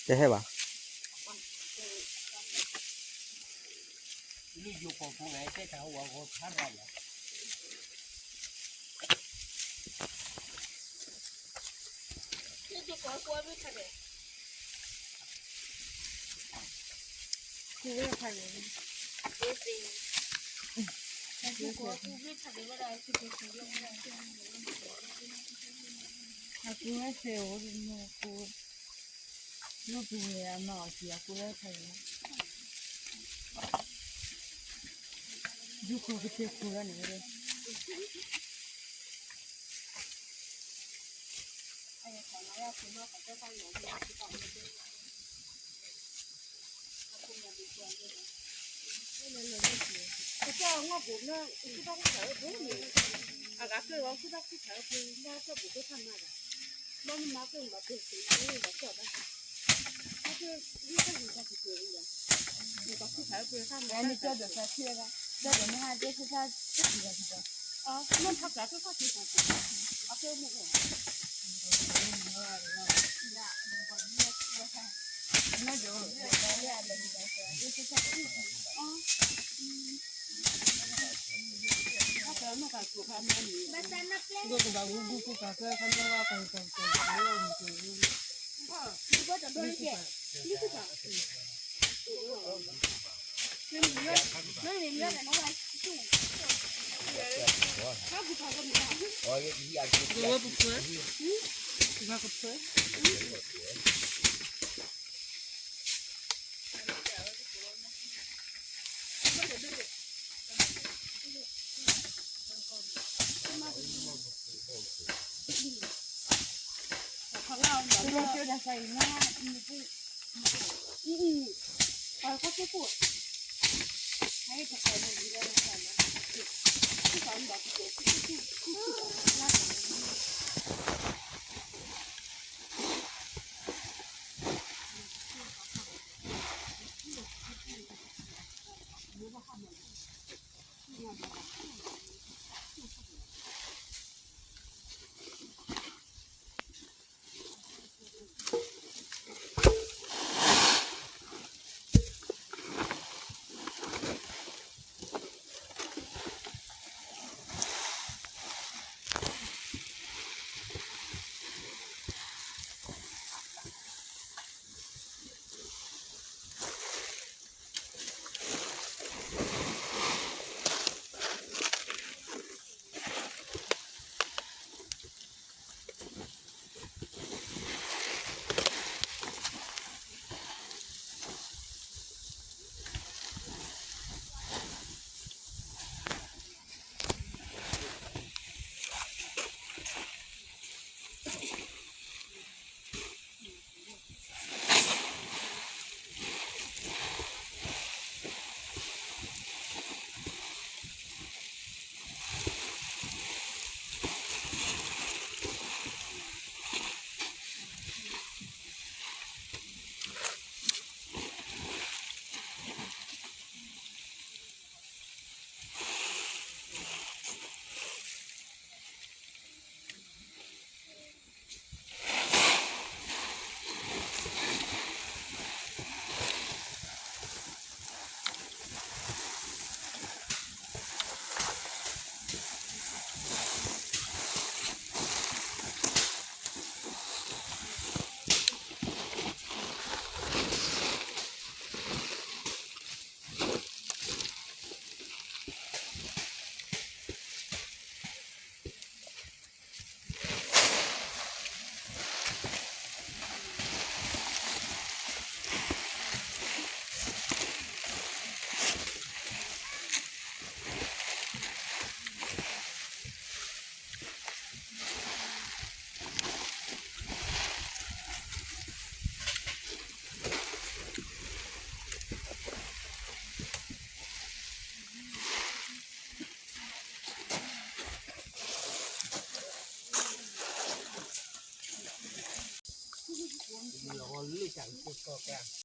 တဟဲဘၣ်. အကူဝဲသဲအိၣ်ဒီးမ့ၢ်အကူ, လူပူၤန့ၣ်အမၤအီၤက့ၤအကူဝဲခါန့ၣ်, ဒူခိၣ်ကစၢၢ်ခိၣ်လီၤန့ၣ်ဝဲ. ကစၢ်ငီၢ်ပူၤလၢ အဂၤကျၢၢ်ဝဲပူၤန့ၣ် အဂၤကျၢၢ်ပူၤကျၢၢ်မးဘၣ်, ဘၣ်မ့ၢ်မၤကျၢၢ်မးကျၢၢ်စံး ဘၣ်ကျၢၢ်ဘၣ်ကီၢ်ဘၣ်, အကျၢၢ်ဝံၣ်တၢ်ယူၤတၢ်ကကျၢၢ်ဝံၤလီၤ, နကီၢ်ခူၣ်ဖးအကျၢၢ်တၢ်မၤ မ့ၢ်ကၠီဒီးသးထံၣ်ဝဲဒၣ်, ကၠီဒီးမ့ၢ်ဟးကၠီသ့ၣ်သၣ်တၢ်ထံၣ်ဘၣ်ထံၣ်ဘၣ်, အမ့ၢ်ဖးကျၢၢ်ကျၢၢ်ခီၣ်ထံးသးထံၣ်, အကျၢၢ်မ့ၢ် ကီၢ်ကျါ